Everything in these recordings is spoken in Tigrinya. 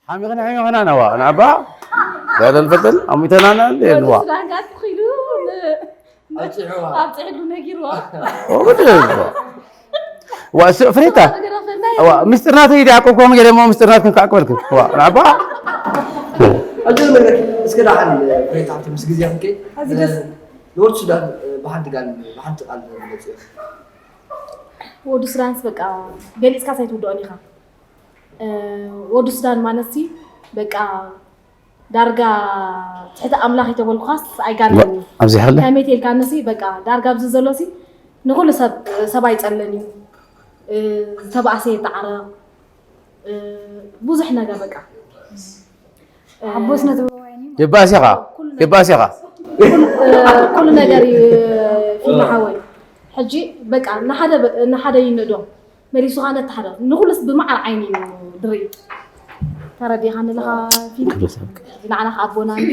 ሓሚኽን ሓሚኽና ነዋ ንዓባ። ዳይለ ንፈተን ኣሚተናና እንዴ ንዋ። ሱዳን ጋር ትኽኢሉ ኣብፂሕዋ ኣብፅሕሉ ነጊርዋ ወግድ ዋ ስ- ፍሬታ ገረፈና ዋ ምስጢርናት ይዲ ኣቆብኮም ገለ ሞ ምስጢርናት ክንካዕቆልክ ዋ ንዓባ። ኣጆ ነገር እስከ ዳሓን ፍሬታ ምስ ግዜ ክንከይ ሕዚ ደስ ንወዲ ሱዳን ብሓንቲ ቃል ብሓንቲ ቃል መፅዮ ወዲ ሱዳንስ በቃ ገሊፅካ ሳይትውድኦን ኢኻ። ወዲ ሱዳን ማለት ሲ በቃ ዳርጋ ትሕቲ ኣምላኽ ይተበልኩኻስ ኣይጋነን እዩ። ኣብዚ ሓለ ከመይ ተልካ ንሲ በቃ ዳርጋ ኣብዚ ዘሎ ሲ ንኩሉ ሰብ ሰብ ኣይጸልን እዩ። ዝተባእሰ የተዓረቕ ብዙሕ ነገር በቃ ሓቦስ ነትበዋይኒ የባሲኻ የባሲኻ ኩሉ ነገር እዩ ፊልም ሓወይ። ሕጂ በቃ ንሓደ ንሓደ ይንእዶ መሊሱኻ ነቲ ሓደ ንኹሉስ ብማዕረ ዓይኒ እዩ ድርኢ። ተረዲኻ ንለኻ ፊልም ንዓና ከኣ ኣቦና እንዲ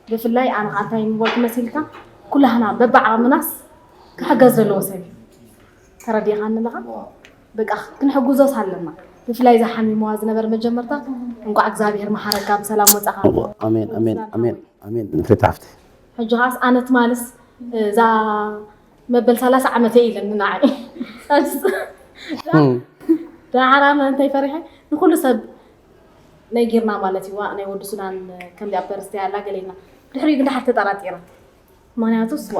ብፍላይ ኣነ ከኣ እንታይ ምበልኩ መሲልካ ኩላህና በብዓቕምናስ ክሕገዝ ዘለዎ ሰብ እዩ። ተረዲኻ ንለኻ በቃ ክንሕግዞስ ኣለና። ብፍላይ እዛ ሓሚመዋ ዝነበረ መጀመርታ እንኳዕ እግዚኣብሔር መሓረካ ብሰላም ወፃኻ። ኣሜን ኣሜን ኣሜን ኣሜን። ፍሬታ ሓፍቲ ሕጂ ከዓስ ኣነ ትማልስ እዛ መበል ሰላሳ ዓመተይ ኢለኒ ንዓይ ዳሓራ እንታይ ፈሪሐ ንኩሉ ሰብ ነጊርና ማለት እዩ። ዋ ናይ ወዲ ሱዳን ከምዚኣ ፐርስተይ ኣላ ገለ ኢልና ድሕሪኡ ግን ድሓር ተጠራጢረ። ምክንያቱ ስዋ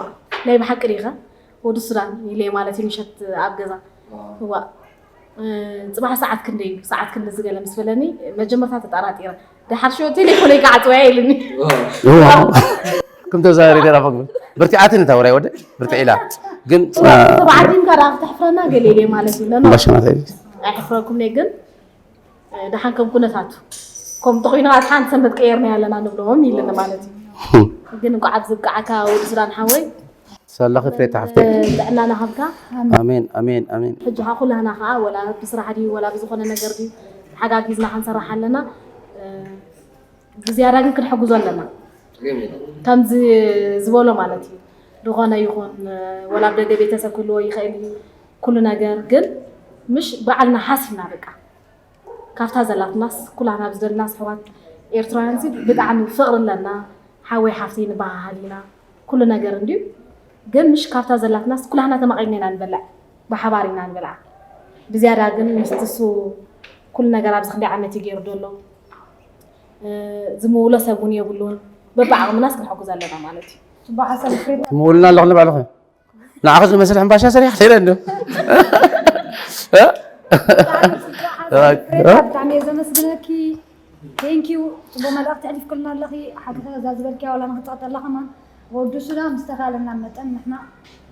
ናይ ብሓቂ ዲኸ ወዲ ሱዳን ኢለ ማለት እዩ ምሸት ኣብ ገዛ ዋ ጽባሕ ሰዓት ክንደይ እዩ ሰዓት ክንዲ ዝገለ ምስ በለኒ መጀመርታ ተጠራጢረ። ድሓር ሽዑ ቴሌፎነይ ከዓ ጽወያ ኢልኒ። ከም ተዛሪ ገራ ፈግብ ብርቲዓትን እታ ወራይ ወደ ብርቲዕ ኢላ ግን ተባዓዲምካ ደኣ ክተሕፍረና ገለ ኢለ ማለት እዩ። ለኖ ባሽናት ኣይሕፍረኩም ነይ ግን ደሓን ከም ኩነታቱ ከም ተኮይኑ ኣት ሓንቲ ሰንበት ቀየርና ያለና ንብሎም ኢልኒ ማለት እዩ። ግን እንኳዕ ኣብ ዝብቃዓካ ወዲ ሱዳን ሓወይ ሰላኺ ፍሬታ ሓፍተይ ጥዕናና ሃብካ። ኣሜን ኣሜን ኣሜን። ሕጂ ከዓ ኩላህና ከዓ ወላ ብስራሕ ድዩ ወላ ብዝኮነ ነገር ድዩ ተሓጋጊዝና ክንሰርሕ ኣለና። ብዝያዳ ግን ክንሕግዞ ኣለና። ከምዚ ዝበሎ ማለት እዩ። ዝኾነ ይኹን ወላ ኣብ ደገ ቤተሰብ ክህልዎ ይኽእል እዩ ኩሉ ነገር ግን ምሽ ባዕልና ሓሲብና በቃ ካብታ ዘላትናስ ኩላና ብዝደልናስ ኣሕዋት ኤርትራውያን ሲ ብጣዕሚ ፍቕሪ ኣለና። ሓወይ ሓፍተይ ንበሃሃል ኢና ኩሉ ነገር እንድዩ። ግን ምሽ ካብታ ዘላትናስ ኩላና ተመቒልና ኢና ንበልዕ ብሓባር ኢና ንበልዓ። ብዝያዳ ግን ምስቲ እሱ ኩሉ ነገር ኣብዚ ክንደይ ዓመት እዩ ገይሩ ዘሎ ዝምውሎ ሰብ እውን የብሉን። በብዓቕምናስ ክንሕግዝ ኣለና ማለት እዩ። ጽቡቅ ሓሳብ ፍሬታ ምውልና ኣለኹ ንባዕልኹ ንዓኹ ዝመስል ሕምባሻ ሰሪሕ ከይለ እንዶ ፍሬታ ብጣዕሚ እየ ዘመስግነኪ። ቴንኪዩ ጽቡቅ መልእኽቲ ኣሕሊፍክልና ኣለኺ። ሓቂ እዛ ዝበልክያ ዋላ ንክትቀጠላ ከማን ወዱ ሱዳን ምስ ተኻለና መጠን ንሕና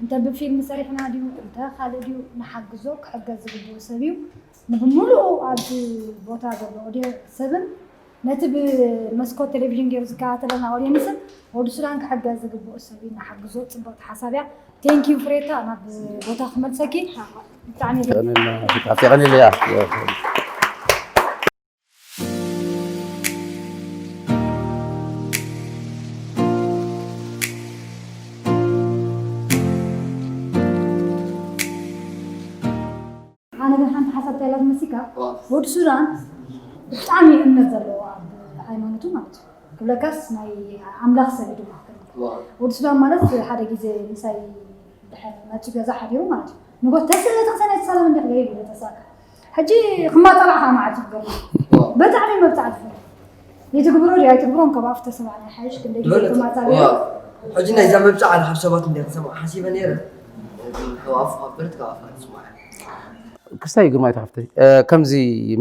እንተ ብፊልም ሰሪሕና ድዩ እንተ ካልእ ድዩ ንሓግዞ ክሕገዝ ዝግብኦ ሰብ እዩ። ንብምሉኡ ኣብዚ ቦታ ዘሎ ኦድየ ሰብን ነቲ ብመስኮት ቴሌቪዥን ገይሩ ዝከታተለና ኦድየንስን ወዲ ሱዳን ክሕገዝ ዝግብኦ ሰብ እዩ ንሓግዞ። ፅብቕቲ ሓሳብ እያ። ቴንኪዩ ፍሬታ ናብ ቦታ ክመልሰኪ ብጣዕሚ ቀኒለያ ኣነ ግን ሓንቲ ሓሳብ እንታይ ኢላ ትመስልካ? ወዲ ሱዳን ብጣዕሚ እምነት ዘለዎ ኣብ ሃይማኖቱ ማለት እዩ። ክብለካስ ናይ ኣምላኽ ሰብ እዩ ድማ ክብል። ወዲ ሱዳን ማለት ሓደ ግዜ ምሳይ ድሕር መፂ ገዛ ሓዲሩ ማለት እዩ። ንጎ ተስእለ ተክሰናይ ሰላም እንዲ ክገይር እዩ ተሳካ። ሕጂ ክማጠላዕካ መዓት ይገርም። ብጣዕሚ መብፃዕቲ ይትግብሮ ድዩ ኣይትግብሮን ካብ ኣፍ ተሰማዕና ይሓይሽ ክንደይ ግዜ ክማፃ ገይሩ ሕጂ ናይዛ መብፃዓ ካብ ሰባት እንደ ክሰማዕ ሓሲበ ነይረ። ካብ ኣፍ ካብ በርት ካብ ኣፍ ኣይትስማዕ። ክስታይ ግርማዊት ሓፍተይ ከምዚ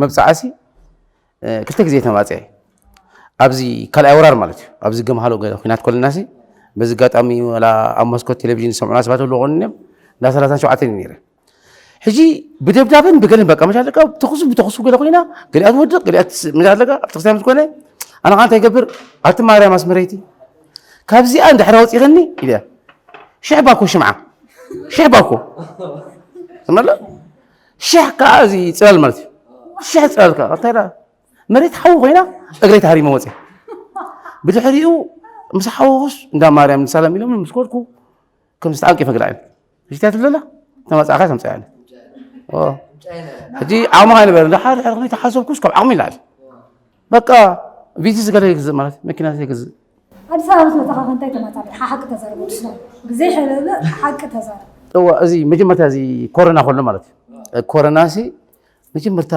መብፅዓሲ ክልተ ግዜ ተማፅአ ኣብዚ ካልኣይ ወራር ማለት እዩ ኣብዚ ገምሃሎ ገለ ኩናት ኮለናሲ በዚ ኣጋጣሚ ወላ ኣብ መስኮት ቴሌቪዥን ዝሰምዑና ሰባት ኣለዉ ኮኑ እዮም እንዳ ሰላሳን ሸውዓተን እዩ ነይረ ሕጂ ብደብዳብን ብገለን በቃ መሻለቃ ተኹሱ ብተኹሱ ገለ ኮይና ገሊኣ ትወድቕ ገሊኣ መሻለቃ ኣብ ተክስታይ ምስ ኮነ ኣነ ከዓ እንታይ ይገብር ኣቲ ማርያም ኣስመረይቲ ካብዚኣ እንድሕር ኣውፂኸኒ ኢለ ሽሕ ባኮ ሽምዓ ሽሕ ባኮ ትመለ ሽሕ ከዓ እዚ ፅላል ማለት እዩ ሽሕ ፅላል ከዓ እንታይ ደኣ መሬት ሓዊ ኮይና እግረይ ተሃሪመ ወፅየ ብድሕሪኡ ምስ ሓወኹስ እንዳ ማርያም ሰላም ኢሎም ምስ ኮድኩ ከም ዝተዓንቂ ፈግላ እየ እዚታ ትብለላ ተመፃእካ ተምፃ እያ ሕጂ ዓቕምኻ ይንበር እንዳ ሓደ ሕርክኒ ተሓሰብኩስ ካብ ዓቕሚ ይላል በቃ ቪትስ ገለ ይግዝእ ማለት መኪና ይግዝእ። ኣዲስ ኣበባ ምስ መጻኻ እንታይ ተማጻብልካ ሓቂ ተዛረብ ወዲ ስኖ። ብዘይ ሕልል ሓቂ ተዛረብ። እዋ እዚ መጀመርታ እዚ ኮሮና ከሎ ማለት እዩ። ኮሮና ሲ መጀመርታ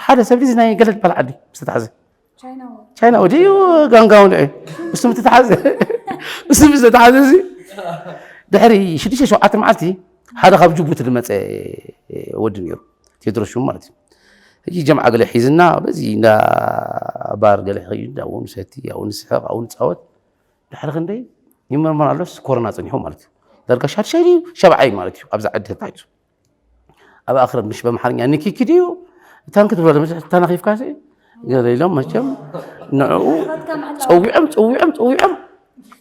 ሓደ ሰብ እዚ ናይ ገለ ዝበሃል ዓዲ ዝተታሕዘ ቻይና ቻይና ወዲዩ ጋንጋው ንዕ እሱ ምትታሓዘ እሱ ምስ ተታሓዘ እዚ ድሕሪ ሽዱሽተ ሸውዓተ መዓልቲ ሓደ ካብ ጅቡቲ ዝመፀ ወዲ ነይሩ ቴድሮስ ሽሙ ማለት እዩ። ሕጂ ጀምዓ ገለ ሒዝና በዚ እንዳ ባር ገለ ሒዝና ኣብኡ ንሰቲ ኣብኡ ንስሕቕ ኣብኡ ንፃወት ድሕሪ ክንደይ ይመርመር ኣሎስ ኮሮና ፀኒሑ ማለት እዩ። ዳርጋ ሻድሻይ ድዩ ሻብዓይ ማለት እዩ ኣብዛ ዓዲ ተታሒዙ። ኣብ ኣኽርብ ምሽ በምሓርኛ ንኪኪ ድዩ ታንክ ትብሎ ለመስ ተናኺፍካ ሲ ገለ ኢሎም መቸም ንዕኡ ፀዊዖም ፀዊዖም ፀዊዖም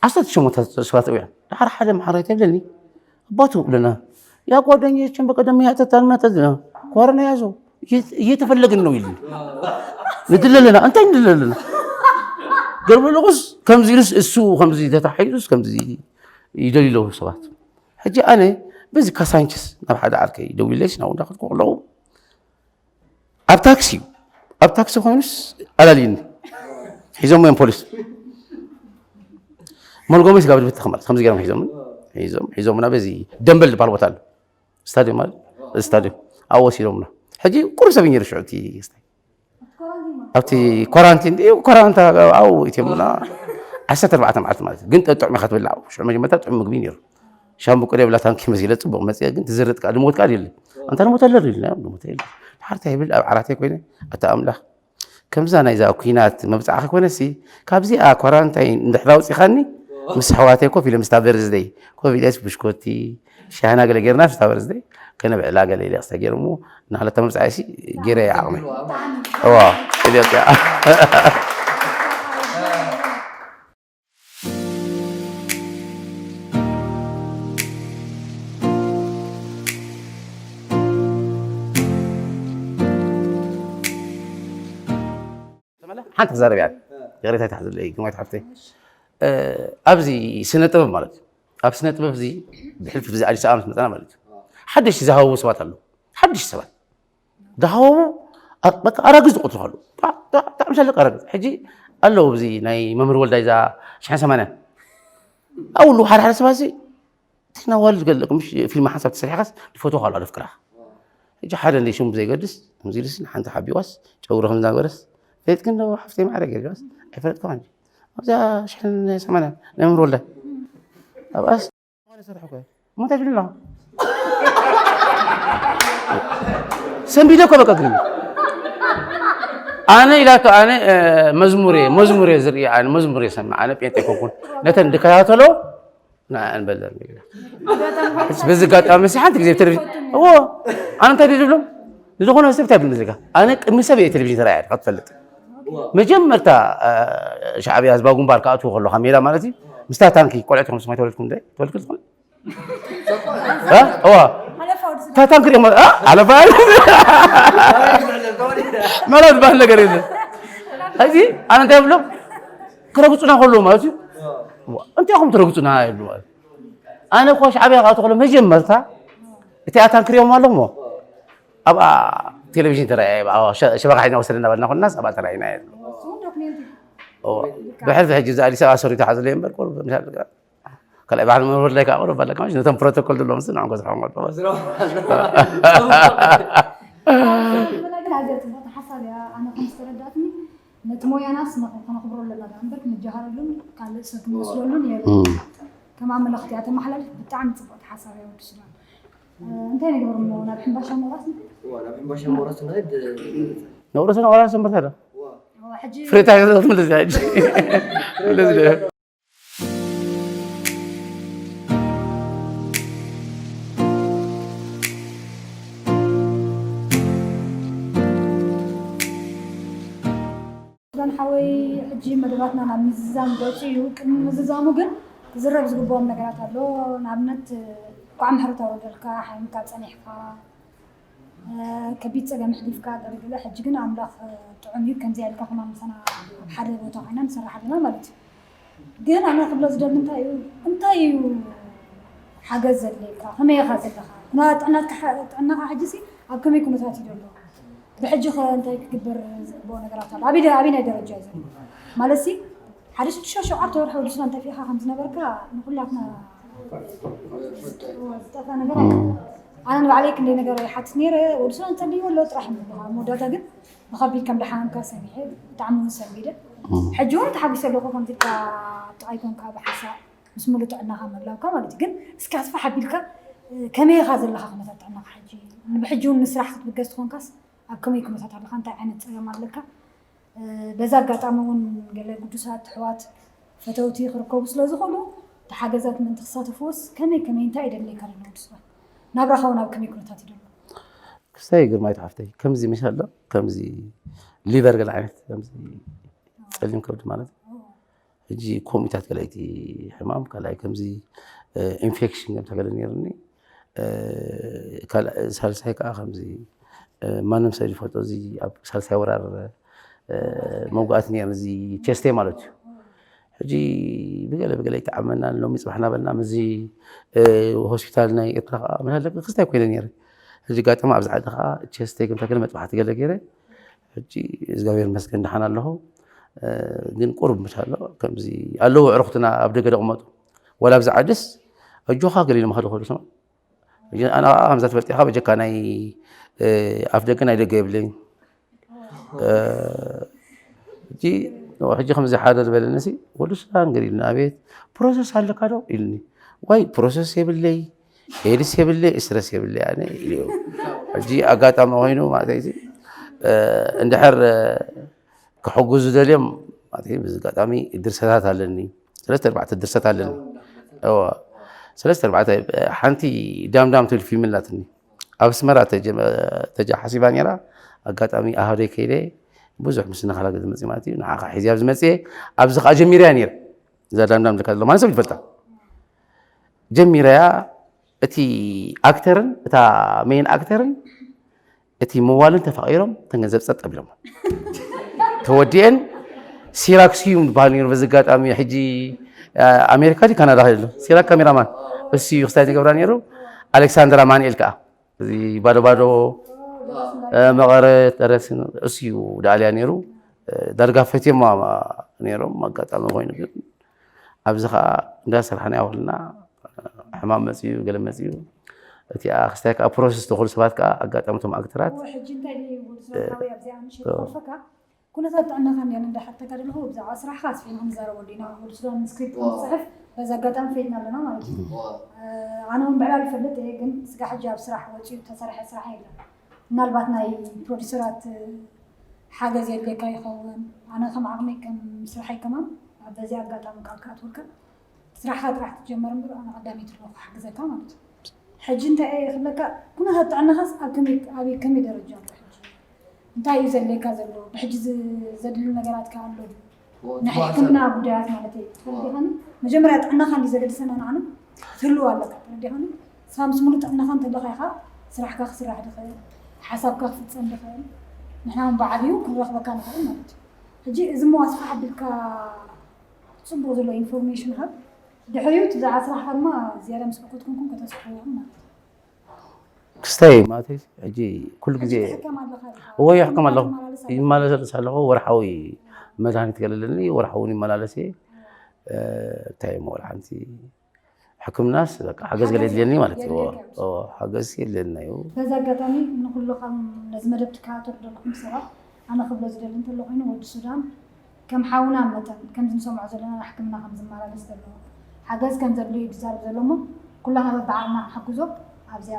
ዓሰርተ ሸሞንተ ሰባት ፀዊዖም ድሓር ሓደ መሓራይ ተብለኒ ኣባቱ ብለና ያ ጓደኞችን በቀደም ያተታን መጠዝ ኮረና ያዘው እየተፈለግን ነው ይሉኝ ንድለለና እንታይ ንድለለና ገርበለቁስ ከምዚ ኢሉስ እሱ ከምዚ ተታሒዙስ ከምዚ ይደልዩ ኣለዉ ሰባት ሕጂ ኣነ በዚ ካሳንችስ ናብ ሓደ ዓርከይ ደዊለስ ናብኡ እንዳኸድኩ ከለዉ ኣብ ታክሲ እዩ ኣብ ታክሲ ኮይኑስ ኣላልዩኒ ሒዞሞ እዮም ፖሊስ መልጎመይ ስጋብ ድብትኽ ማለት ከምዚ ገይሮም ሒዞም ሒዞም ሒዞምና በዚ ደንበል ዝበሃል ቦታ ኣሎ ስታዲዮም ማለት ስታዲዮም ኣብ ወሲዶምና ሕጂ ቁሩብ ሰብ ነይሩ ሽዑ እቲ ኣብቲ ኳራንቲን ድዩ ኳራንታ ኣብኡ ኢትዮምና ዓሰርተ ኣርባዕተ መዓልቲ ማለት እዩ ግን ጥዑም ኢኻ ትብላዕ ሽዑ መጀመርታ ጥዑም ምግቢ ነይሩ ሻምብቆ ደብላ ታንኪ መሲለ ፅቡቅ መፅአ ግን ትዝርጥ ከዓ ድሞት ከዓ የለ ኣንታ ንሞት ኣለር ኢልና ንሞት የለ ሓርታ ይብል ኣብ ዓራተይ ኮይነ ኣታ ኣምላኽ ከምዛ ናይዛ ኩናት መብፃዕኺ ኮነሲ ካብዚኣ ኳራንታይን እንድሕር ኣውፂኻኒ ምስ ኣሕዋተይ ኮፍ ኢለ ምስታ በርዝደይ ኮፍ ኢለስ ብሽኮቲ ሻህና ገለ ጌርና ምስታ በርዝደይ ከነብዕላ ገለ ኢለ ክስተ ጌርሞ ናህለታ መብፃዕሲ ጌረ ዓቕሚ እዋ ኢትዮጵያ ሓንቲ ክዛረብ እያ ይቕሬታ ይትሓዝለይ ግማዊት ሓፍተይ ኣብዚ ስነ ጥበብ ማለት እዩ ኣብ ስነ ጥበብ እዚ ብሕልፊ እዚ ኣዲስ ኣበባ ምስ መፀና ማለት እዩ ሓደሽቲ ዝሃወቡ ሰባት ኣለዉ ሓደሽቲ ሰባት ዝሃወቡ በቃ ኣራግዝ ዝቆፅሩ ከሉ ብጣዕሚ ዘለቅ ኣራግዝ ሕጂ ኣለዉ እዚ ናይ መምህር ወልዳይ እዛ ሽሓን ሰማንያን ኣብሉ ሓደ ሓደ ሰባት እዚ እተን ኣዋልድ ገለኩም ፊልም ሓንሳብ ተሰሪሕካስ ዝፈትዎ ካልኦ ኣፍቅራ ሕጂ ሓደ እንደ ሽሙ ብዘይገድስ ከምዚ ኢሉስ ንሓንቲ ሓቢዋስ ጨጉሪ ከም ዝናገረስ ፈለጥክን ዶ ሓፍተይ ማዕረ ገዲዋስ ኣይፈለጥኩ እንጂ ኣብዛ ሽሕን ሰማንያን ናይ መምህር ወልዳይ ኣብኣስ ሰማንያ ሰራሕ እኮ እሞ እንታይ ትብልና ሰንቢደ እኮ በቃ ግን ኣነ ኢላቶ ኣነ መዝሙር መዝሙር ዝርኢ ኣነ መዝሙር ሰምዕ ኣነ ጴንጤ ኮንኩን ነተን ድከታተሎ ንዓን በለን ኢላ በዚ ኣጋጣሚ ሲ ሓንቲ ግዜ ብቴሌቪዥን እዎ ኣነ እንታይ ድዩ ዝብሎም ንዝኾነ ሰብ እንታይ ብልም ዝጋ ኣነ ቅድሚ ሰብ እየ ቴሌቪዥን ተረኣያ ክትፈልጥ መጀመርታ ሻዕብያ ህዝባዊ ግንባር ክኣትዎ ከሎ ካብ ሜዳ ማለት እዩ ምስታ ታንኪ ቆልዕቲ ከም ስማይ ተወለድኩም ደ ተወልድኩም ትኾን እዋ ታታን ክሪኦም ኣለፋ ምዕራብ ዝበሃል ነገር የለ እዚ ኣነ እንታይ ብሎም ክረግፁና ከለዉ ማለት እዩ እንታይ ኹም ትረግፁና ይብሉ ማለት ኣነ እኮ ሻዕብያ ካብቲ ከሎ መጀመርታ እቲ ኣታን ክሪኦም ኣለኹሞ ኣብኣ ቴሌቪዥን ተረኣየ ሸበካ ሒዝና ወሰደ እናበልና ኮንናስ ኣብኣ ተረኣይና የለ ብሕልፊ ሕጂ እዚ ኣዲስ ኣበባ ሰሪቱ ሓዘለየ እምበር ካልኣይ ባሕሪ መምህር ላይ ከዓ ቁሩብ ኣለካ ነቶም ፕሮቶኮል ዘለዎም ስ ንዕም ከስርሖም ኣለዎ ግን ኣዝያ ፅቡቅቲ ሓሳብ እያ ኣነ ከም ዝተረዳእትኒ ነቲ ሞያናስ ከነኽብሮ ኣለና ዳ እምበር ክንጀሃረሉን ካልእ ሰብ ክንመስለሉን የለ ከም ኣመለኽቲ እያ ተመሓላልፍ ብጣዕሚ ፅቡቅቲ ሓሳብ እያ ወዲ ሱዳን እንታይ ንግበር እሞ ናብ ሕምባሻ ምቑራስ ንኸይድ ናብ ሕምባሻ ምቑራስ ንኸይድ ነቑረሰ ነቑራስ ሰንበርታ ዶ ሕጂ ፍሬታ ክትምልስ እያ ሕጂ ሱዳን ሓወይ ሕጂ መደባትና ናብ ምዝዛም ገፁ እዩ። ቅድሚ ምዝዛሙ ግን ክዝረብ ዝግብኦም ነገራት ኣሎ። ንኣብነት እንኳዕ ምሕረት ኣውረደልካ ሓሚምካ ፀኒሕካ ከቢድ ፀገም ኣሕሊፍካ ገለገለ ሕጂ ግን ኣምላኽ ጥዑም እዩ። ከምዚኣ ኢልካ ከማን ምሳና ኣብ ሓደ ቦታ ኮይና ንሰርሕ ኣለና ማለት እዩ። ግን ኣነ ክብሎ ዝደሊ እንታይ እዩ እንታይ እዩ ሓገዝ ዘድልየካ? ከመይ ኢኻ ዘለኻ? ኩነታት ጥዕናትካ ጥዕናኻ ሕጂሲ ኣብ ከመይ ኩነታት እዩ ዘሎ? ብሕጂ ከ እንታይ ክግበር ዝግብኦ ነገራት ኣሎ? ኣበይ ደ- ኣበይ ናይ ደረጃ እዩ ዘሎ? ማለት ሲ ሓደ ሽዱሽተ ሸውዓተ ወርሒ ወዲ ሱዳን ጠፊእካ ከም ዝነበርካ ንኩላትና ዝጠፍአ ነገር ኣይኮነን። ኣነ ንባዕለይ ክንደይ ነገር ይሓትት ነይረ። ወዲ ሱዳን ጸልይዎ ኣሎ ጥራሕ እምበር፣ ኣብ መወዳእታ ግን ብኸቢድ ከም ደሓንካ ሰሚዐ፣ ብጣዕሚ እውን ሰንቢደ። ሕጂ እውን ተሓጒሰ ኣለኹ ከምዚ ኢልካ ጥቓይ ኮንካ ብሓሳብ ምስ ሙሉእ ጥዕናኻ ምህላውካ ማለት እዩ። ግን እስኪ ኣስፍሕ ኣቢልካ ከመይ ኢኻ ዘለኻ ኩነታት ጥዕናኻ ሕጂ? ብሕጂ እውን ንስራሕ ክትብገስ ትኾንካስ ኣብ ከመይ ኩነታት ኣለኻ? እንታይ ዓይነት ጸገም ኣለካ? በዚ ኣጋጣሚ እውን ገለ ግዱሳት ኣሕዋት ፈተውቲ ክርከቡ ስለ ዝኾኑ፣ እቲ ሓገዛት ምእንቲ ክሳተፍዎስ ከመይ ከመይ እንታይ የደልየካ ዘሎ ወዲ ሱዳን? ናብራኻ እውን ኣብ ከመይ ኩነታት እዩ ዘሎ? ክስታይ ግርማይት ሓፍተይ፣ ከምዚ መሻሎ፣ ከምዚ ሊቨር ገለ ዓይነት፣ ከምዚ ጸሊም ከብዲ ማለት እዩ። ሕጂ ከምኡታት ገለ እቲ ሕማም፣ ካልኣይ ከምዚ ኢንፌክሽን ከምታ ገለ ነይርኒ። ካልኣይ ሳልሳይ ከዓ ከምዚ ማንም ሰብ ዝፈልጦ እዚ ኣብ ሳልሳይ ወራር መውጋእቲ ነይርኒ፣ እዚ ቸስቴ ማለት እዩ። ሕጂ ብገለ ብገለ ይተዓመና ሎሚ ጽባሕ እናበልና ምስዚ ሆስፒታል ናይ ኤርትራ ከዓ መላለቂ ክስታይ ኮይነ ነይረ። ሕጂ ኣጋጣሚ ኣብዚ ዓዲ ከዓ ቸስቴ ከምታ ገለ መጥባሕቲ ገለ ገይረ። ሕጂ እግዚኣብሔር ይመስገን ደሓን ኣለኹ። ግን ቁሩብ ምሻሎ ከምዚ ኣለዉ ኣዕሩኽትና ኣብ ደገ ደቕመጡ፣ ዋላ ኣብዚ ዓድስ ኣጆኻ ገለ ኢሎም ከለኹ ሰማ። ኣነ ከዓ ከምዛ ትፈልጥ ኢኻ፣ በጀካ ናይ ኣፍ ደገ ናይ ደገ የብለይን። ሕጂ ሕጂ ከምዚ ሓደ ዝበለኒ ሲ፣ ወዲ ሱዳን ገለ ኢሉኒ፣ ኣቤት ፕሮሰስ ኣለካ ዶ ኢሉኒ። ዋይ ፕሮሰስ የብለይ፣ ኤድስ የብለይ፣ ስትረስ የብለይ ኣነ ኢሉ። ሕጂ ኣጋጣሚ ኮይኑ ማለት እዩ፣ እንድሕር ክሕግዙ ደልዮም ማለት እዩ፣ በዚ ኣጋጣሚ ድርሰታት ኣለኒ፣ ሰለስተ ኣርባዕተ ድርሰት ኣለኒ። እዋ ሰለስተ ኣርባዕተ፣ ሓንቲ ዳምዳም ትብል ፊልም ኣላትኒ፣ ኣብ ኣስመራ ተጀ- ተጃ ሓሲባ ነይራ። ኣጋጣሚ ኣሃደይ ከይደ ብዙሕ ምስ ነኻላ ገለ መፅእ ማለት እዩ፣ ንዓኻ ሒዝያ ኣብዚ መፅየ። ኣብዚ ከዓ ጀሚርያ ነይረ፣ እዛ ዳምዳም ልካ ዘሎ ማለት ሰብ ይፈልጣ። ጀሚረያ፣ እቲ ኣክተርን እታ ሜን ኣክተርን እቲ መዋልን ተፋቒሮም እተን ገንዘብ ጸጥ ኣቢሎም ተወዲኤን። ሲራክስ እዩ ዝበሃል ነይሩ። በዚ ኣጋጣሚ ሕጂ ኣሜሪካ ድዩ ካናዳ ከይዱ ኣሎ፣ ሲራክ ካሜራማን እሱ እዩ ክስታይ ዝገብራ ነይሩ። ኣሌክሳንደር ኣማንኤል ከዓ እዚ ባዶ ባዶ መቐረት ደረሲ እሱ እዩ ደኣልያ ነይሩ። ዳርጋ ፈትዮማ ነይሮም። ኣጋጣሚ ኮይኑ ግን ኣብዚ ኸዓ እንዳሰርሕና ያውልና ሕማም መፅዩ ገለ መፅዩ። እቲኣ ክስታይ ከዓ ፕሮሰስ ተኽሉ ሰባት ከዓ ኣጋጣሚ እቶም ኣክተራት ሕጂ እንታይ ድዩ ወዲ ሱዳናዊ ኣብዚኣ ምሸት ዝኸልፈካ? ኩነታት ጥዕናኻ እንዲያ እንዳ ሓተካ ዘለኹ ብዛዕባ ስራሕኻ ኣስፊሕና ክንዛረበሉ ኢና። ወዲ ሱዳን ስክሪፕት ክንፅሕፍ በዚ ኣጋጣሚ ፈይድና ኣለና ማለት እዩ። ኣነ እውን ብዕላል ይፈልጥ እየ፣ ግን ስጋ ሕጂ ኣብ ስራሕ ወፂኡ ተሰርሐ ስራሕ የለን። ምናልባት ናይ ፕሮዲሰራት ሓገዝ የድልየካ ይኸውን። ኣነ ከም ዓቕመይ ከም ስራሐይ ከማን ኣብ በዚ ኣጋጣሚ ቃል ክኣትወልካ ስራሕኻ ጥራሕ ትጀመር እምበር ኣነ ቀዳመይቲ ኣለኹ ክሕግዘካ ማለት እዩ። ሕጂ እንታይ እየ ክብለካ፣ ኩነታት ጥዕናኻስ ኣብ ከመይ ኣብ ከመይ ደረጃ ኣሎ ሕጂ? እንታይ እዩ ዘድልየካ ዘሎ? ብሕጂ ዝ- ዘድሊ ነገራት ከ ኣሎ ድዩ? ናይ ሕክምና ጉዳያት ማለት እዩ። ተረዲኻኒ? መጀመርያ ጥዕናኻ እንዲ ዘገድሰና ንዓና ክትህልው ኣለካ። ተረዲኻኒ? ንስኻ ምስ ሙሉእ ጥዕናኻ እንተለኻ ኢኻ ስራሕካ ክስራሕ ድኽእል፣ ሓሳብካ ክፍጸም ድኽእል፣ ንሕና እውን ብዓብዩ ክንረኽበካ ንኽእል ማለት እዩ። ሕጂ እዚ እሞ ኣስፍሕ ኣቢልካ ጽቡቕ ዘሎ ኢንፎርሜሽን ሃብ። ድሕሪኡ እቲ ብዛዕባ ስራሕካ ድማ ዝያዳ ምስ ሕኩት ኮንኩም ከተስፍሕዎ ኢኹም ማለት እዩ። ክስታይ ማለት እዩ። ሕጂ ኩሉ ግዜ ሕጂ ትሕከም ኣለኻ ዲኻ? እዎ ይሕከም ኣለኹ። ትመላለስ ኣለኻ? ይመላለስ ኣለኹ። ወርሓዊ መድሃኒት ገለ ኣለኒ። ወርሓዊ እውን ይመላለስ እየ። እ፣ እንታይ እሞ ወላ ሓንቲ ሕክምናስ በቃ ሓገዝ ገለ ሓገዝ የድልየኒ ማለት እዩ። የድልየካ እዩ። እዎ፣ ሓገዝ የድልየና እዩ። በዚ ኣጋጣሚ ንኩሉ ከም ነዚ መደብ ትከታተሉ ዘለኹም ሰባት ኣነ ክብሎ ዝደሊ እንተሎ ኮይኑ ወዲ ሱዳን ከም ሓውና መጠን ከምዚ ንሰምዖ ዘለና ሕክምና ከም ዝመላለስ ዘሎ ሓገዝ ከም ዘድልዮ እዩ ዝዛረብ ዘሎ እሞ ኩላና በብዓቕምና ክንሕግዞ ኣብዚኣ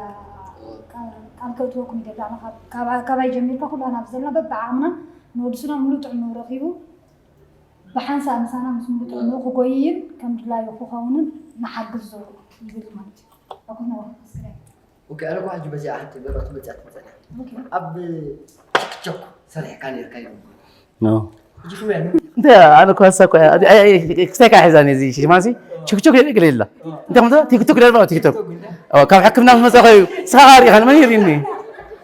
ቃል ቃል ከእትወኩም ይደሊ። ኣነ ካብ- ካብ- ካባይ ጀሚርካ ኩላና ኣብዚ ዘለና በብዓቕምና ንወዲ ሱዳን ሙሉእ ጥዕንኡ ረኺቡ ብሓንሳእ ምሳና ምስ ሙሉእ ጥዕንኡ ክጎይይን ከም ድላዩ ክኸውንን ንሓግዞ ይብል ማለት እዩ። ኣኩና ወክስክዳይ ኦኬ፣ ኣነ እኮ ሕጂ በዚኣ ሓንቲ በረኽቲ መፅያ ትመፀና። ኦኬ። ኣብ ቲክቶክ ሰሪሕካ ነርካ እዩ። ኖ። ሕጂ ከመይ ኣሎ? እንተ ኣነ እኮ ሀሳብ እኮ እያ። ኣይ፣ ኣይ፣ ክስታይ እካ ሒዛኒ እዚ ሽማሲ ቲክቶክ ይደግል የላ። እንተ ከምታ ቲክቶክ ደርባ ቲክቶክ። ኦ፣ ካብ ሕክምና መጻ እዩ። ሳሪ ኻን መን ይሪኒ?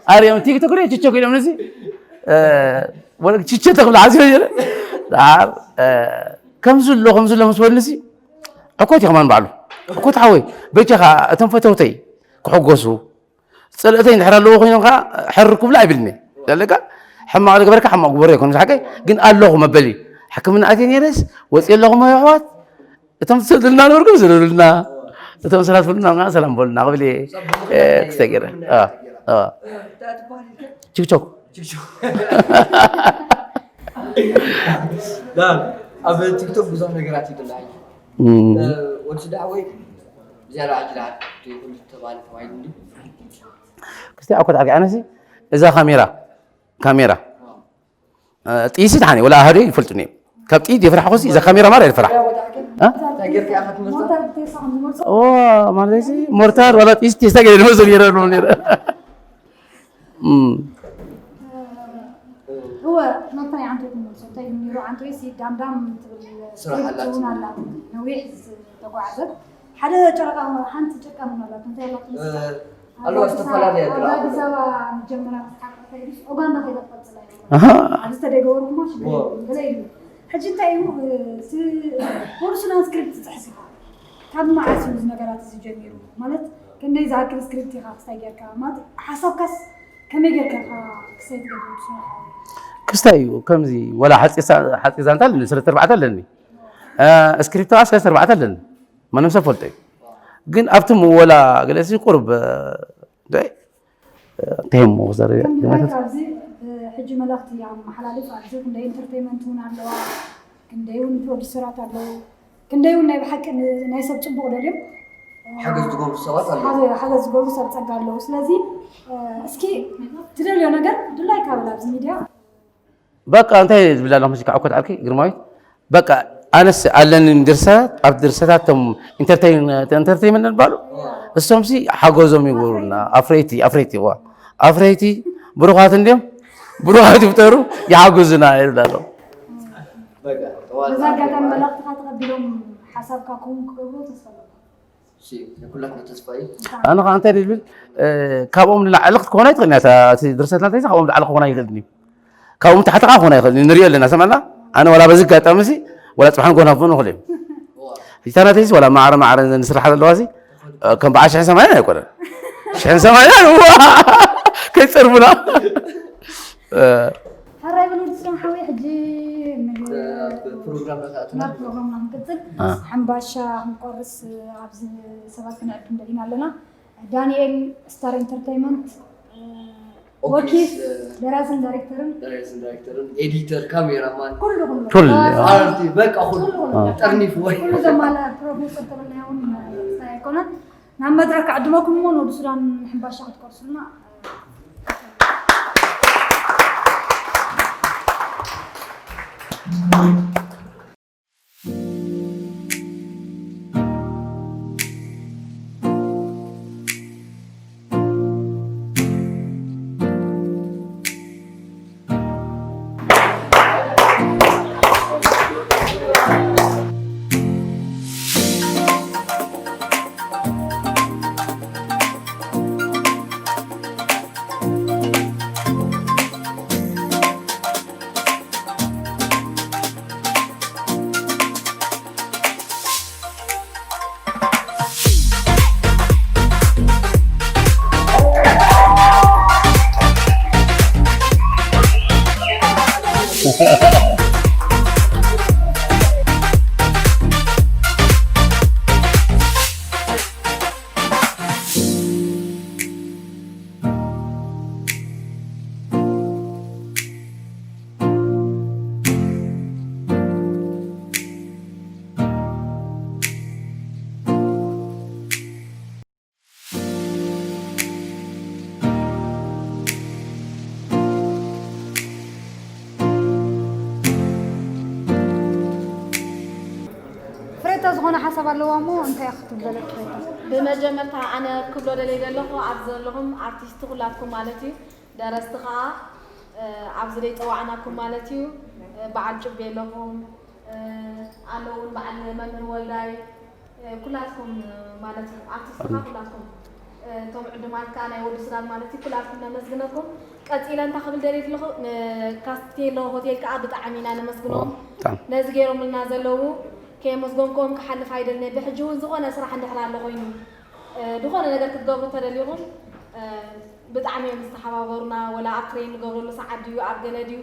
ኣሪም ቲክቶክ ደ ቲክቶክ ኢሎም ነዚ። እ፣ ወለ ቲክቶክ ተብላ ዓዚ ይረ። ዳር፣ እ፣ ከምዚ ኣሎ፣ ከምዚ ኣሎ ምስ በልንሲ ሕኮት እዩ ከማን ባዕሉ። ሕኮት ሓወይ፣ በጃኻ እቶም ፈተውተይ ክሕጎሱ፣ ጸልእተይ እንድሕር ኣለዎ ኮይኖም ከኣ ሕር ክብሉ ኣይብልን እየ። ዘለካ ሕማቕ ዝገበርካ ሕማቕ ግበሮ ይኮን ሓቀይ ግን ኣለኹ መበሊ ሕክምና ኣትየ ነይረስ ወፅየ ኣለኹ ሞ ኣሕዋት እቶም ዝሰድልና ነበርኩም ዝደሉልና እቶም ሰላት ፍሉና ሰላም በሉና ክብል እየ ክስተገረ ችክቾክ ኣብ ቲክቶክ ብዙሕ ነገራት ይብላ ወዲ ስዳሓወይ ብዝያዳ ኣጅልሃት ይኹን ዝተባለ ተባሂሉ እንዲ ክስቲ ኣኮት ዓርቂ ኣነሲ እዛ ካሜራ ካሜራ ጥይሲ ተሓኒ ወላ ኣሃዱ ይፈልጡኒ ካብ ጥይት የፍራሕ ኮሲ እዛ ካሜራ ማር የፍራሕ ማለት ሞርታር ወላ ጥይስ ቴስታ ገለ ዝመሰሉ ይረዱ ነረ እወ መታይ ዓንቶ ትመልሶ እንታይ ነይሩ ዓንቶ ሲ ዳምዳም ትብል ስራሕ ኣላት ነዊሕ ዝተጓዓዘት ሓደ ጨረቃ ሓንቲ ጨቃ ምን ኣላት እንታይ ኣላት ኣለዋ ዝተፈላለየ ኣዲስ ኣበባ መጀመርያ መስሓቅ ከይዱስ ኦጋንዳ ከይደ ትቐፅላ ኣብዚ ተደገበርኩማ ሽግር ገለ ኢሉ ሕጂ እንታይ እዩ ወዲ ሱዳን ስክሪፕት ትፅሕፍ ኢኻ ካብ መዓስ እዩ እዚ ነገራት እዚ ጀሚሩ ማለት ክንደይ ዝኣክል ስክሪፕት ኢኻ ክስታይ ጌርካ ማለት ሓሳብካስ ከመይ ጌርካ ኢኻ ክስታይ ትገብር ወዲ ሱዳን ሓወይ ክስታይ እዩ ከምዚ ወላ ሓፂር ዛንታ ኣለኒ ሰለስተ ኣርባዕተ ኣለኒ ስክሪፕት ከዓ ሰለስተ ኣርባዕተ ኣለኒ ማንም ሰብ ፈልጦ እዩ ግን ኣብቲ ምወላ ገለሲ ቁርብ እንታይ እንታይ እሞ ክዛረብ እያ? ከምዚ ኣብዚ ሕጂ መልእኽቲ ኣመሓላልፍ ኣብዚ ክንደይ ኢንተርቴይመንት እውን ኣለዋ ክንደይ እውን ፕሮዲሰራት ኣለዉ ክንደይ እውን ናይ ብሓቂ ናይ ሰብ ፅቡቕ ደልዮም ሓገዝ ዝገብሩ ሰባት ኣለዉ ሓገዝ ዝገብሩ ሰብ ፀጋ ኣለዉ ስለዚ እስኪ ትደልዮ ነገር ድላይ ካብላ ኣብዚ ሚድያ በቃ እንታይ ዝብል ኣለኹ መሲካ ዕኮት ዓርኪ ግርማዊት በቃ ኣነስ ኣለኒ ድርሰታት ኣብ ድርሰታት ቶም ኢንተርቴይመንት ባሉ እሶምሲ ሓገዞም ይገብሩና ኣፍረይቲ ኣፍረይቲ ዋ ኣፍረይቲ ብሩኻት እንዲም ብሩኻት ይፍጠሩ ይሓግዙና ይብል ኣሎ በዛ ኣጋጣሚ መልእኽትኻ ተቐቢሎም ሓሳብካ ክውን ክገብሩ ተስፋ ኣለኩም ኣነ ከዓ እንታይ ዝብል ካብኦም ንላዕሊ ክትኮና ይትኽእል እያ ድርሰትና እንተ ካብኦም ንላዕሊ ክኾና ይኽእል ካብኡ ታሕቲ ከዓ ክኾና ይኽእል ንሪኦ ኣለና ሰማዕና ኣነ ዋላ በዚ ኣጋጣሚ ሲ ዋላ ፅባሕ ንጎና ክኾኑ ይኽእል እዮም ሂታናተይሲ ዋላ ማዕረ ማዕረ ንስራሓ ዘለዋ ሲ ከም በዓል ሽሕን ሰማንያን ኣይኮነን ሽሕን ሰማንያን ከይፀርፉና ሕራይ በሉ ስም ሓወይ ሕጂ ፕሮግራምና ክንቅፅል ሓምባሻ ክንቆርስ ኣብዚ ሰባት ክንዕድም ደሊና ኣለና ዳንኤል ስታር ኢንተርቴይመንት ወኪል ደራስን ዳይሬክተርን ደራስን ዳይሬክተርን ኤዲተር ካሜራማን ኩሉ ኩሉ ኩሉ ኣርቲ በቃ ኩሉ ጠርኒፍ ወይ ኩሉ ዘማላ ፕሮፌሰር ተበልና እውን ኣይኮነን ናብ መድረክ ክዕድመኩም እሞ ንወዲ ሱዳን ሕምባሻ ክትቆርስሉና ፍሬታ ዝኾነ ሓሳብ ኣለዋ እሞ እንታይ ክትበለ ፍሬታ? ብመጀመርታ ኣነ ክብሎ ደለይ ዘለኹ ኣብዚ ዘለኹም ኣርቲስት ኩላትኩም ማለት እዩ ደረስቲ ከዓ ኣብዚ ደይ ፀዋዕናኩም ማለት እዩ በዓል ጩቤ ኣለኹም ኣለውን በዓል መምህር ወልዳይ ኩላትኩም ማለት እዩ ኣርቲስት ከዓ ኩላትኩም እቶም ዕዱማት ከዓ ናይ ወዲ ሱዳን ማለት እዩ ኩላትኩም ነመስግነኩም ቀፂለ እንታ ክብል ደልየ ኣለኹ ንካስቴሎ ሆቴል ከዓ ብጣዕሚ ኢና ነመስግኖም ነዚ ገይሮምልና ዘለዉ ከየመስገንክዎም ክሓልፍ ኣይደልነ ብሕጂ እውን ዝኾነ ስራሕ እንድሕር ኣሎ ኮይኑ ዝኾነ ነገር ክትገብሩ ተደሊኹም ብጣዕሚ እዮም ዝተሓባበሩና። ወላ ኣብ ትሬን ንገብረሉ ሰዓት ድዩ ኣብ ገለ ድዩ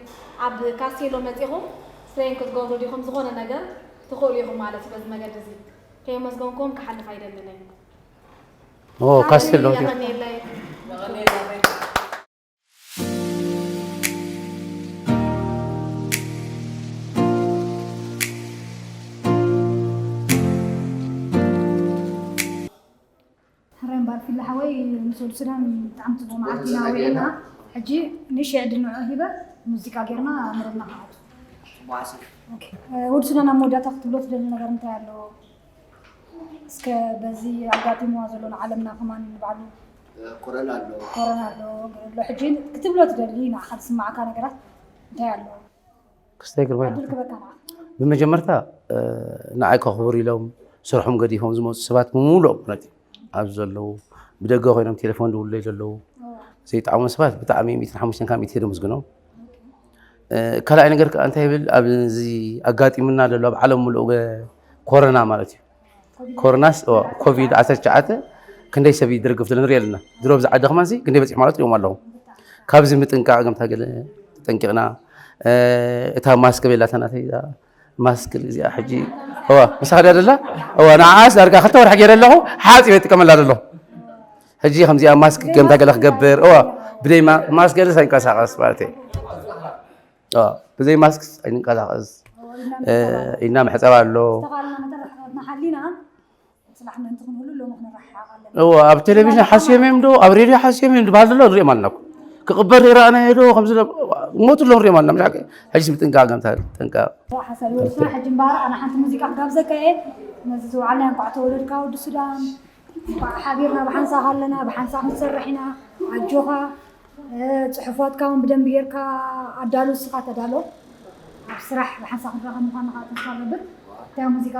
ኣብ ካስቴሎ መፂኹም ትሬን ክትገብሩ ዲኹም ዝኾነ ነገር ትኽእሉ ኢኹም ማለት እዩ። በዚ መገዲ እዚ ከየመስገንኩም ክሓልፍ ኣይደልን እየ። ኦ ካስቴሎ የቐንየለይ። ሕራይ እምበኣር ፊላ ሓወይ ምስ ወዲ ሱዳን ብጣዕሚ ፅቡቅ መዓልቲ ኢና ውዒልና። ሕጂ ንእሽተይ ዕድል ንዕኡ ሂበ ሙዚቃ ጌርና ምርና ክኣቱ። ወዲ ሱዳን ኣብ መወዳእታ ክትብሎ ትደሊ ነገር እንታይ ኣሎ? እስከ በዚ ኣጋጢምዋ ዘሎ ንዓለምና ከማን ንባዕሉ ኮረና ኣሎ። ኮረና ኣሎ ገለ ኣሎ ሕጂ ክትብሎ ትደሊ ንዓኻ ዝስማዓካ ነገራት እንታይ ኣሎ? ክስታይ ግርማ ዕድል ክበካ ንዓኻ። ብመጀመርታ ንዓይ ከኽብሩ ኢሎም ስርሖም ገዲፎም ዝመፁ ሰባት ብምሉኦም ማለት እዩ ኣብዚ ዘለዉ ብደገ ኮይኖም ቴሌፎን ድውለይ ዘለዉ ዘይጠዓሙ ሰባት ብጣዕሚ ሚእትን ሓሙሽተን ካብ ሚእቲ ደመስግኖም ካልኣይ ነገር ከዓ እንታይ ይብል ኣብዚ ኣጋጢሙና ዘሎ ኣብ ዓለም ምሉእ ኮረና ማለት እዩ ኮሮናስ ኮቪድ ዓሰርተ ትሽዓተ ክንደይ ሰብ ይድርግፍ ዘሎ ንሪኢ ኣለና ድሮ ብዚ ዓዲ ከማንሲ ክንደይ በፂሑ ማለት ሪኦም ኣለኹ ካብዚ ምጥንቃቕ ገምታ ገለ ተጠንቂቕና እታ ማስክ ቤላታ ናተይ ማስክ እዚኣ ሕጂ እዋ ምሳኻ ድያ ደላ እዋ ንዓኣስ ዳርጋ ክልተ ወርሒ ገይረ ኣለኹ ሓፂበ ይጥቀመላ ዘለኹ ሕጂ ከምዚኣ ማስክ ገምታ ገለ ክገብር እዋ ብደይ ማስክ ገለ ሳይንቀሳቀስ ማለት እዩ ብዘይ ማስክ ኣይንቀሳቀስ ኢድና መሕፀብ ኣሎ እዎ ኣብ ቴሌቪዥን ሓስዮም እዮም ዶ ኣብ ሬድዮ ሓስዮም እዮም ዝበሃል ዘሎ ንሪኦም ኣለና ክቕበር ይረኣናዮ ዶ ከምዚ ሞቱ ኣሎ ንሪኦም ኣለና ምሽ ሕጂ ምጥንቃቕ ገምታ ጥንቃቕ ሓሳብ ይወድስና ሕጂ እምበኣር ኣነ ሓንቲ ሙዚቃ ክጋብዘካ እየ ነዚ ዝወዓልና እንኳዕ ተወለድካ ወዲ ሱዳን እንኳዕ ሓቢርና ብሓንሳብ ኣለና ብሓንሳብ ክንሰርሕ ኢና ኣጆኻ ፅሑፋትካ እውን ብደንቢ ጌርካ ኣዳሉ እስኻ ተዳሎ ኣብ ስራሕ ብሓንሳብ ክንረኸብ ምኳንካ ተስፋ ገብር እንታይ ሙዚቃ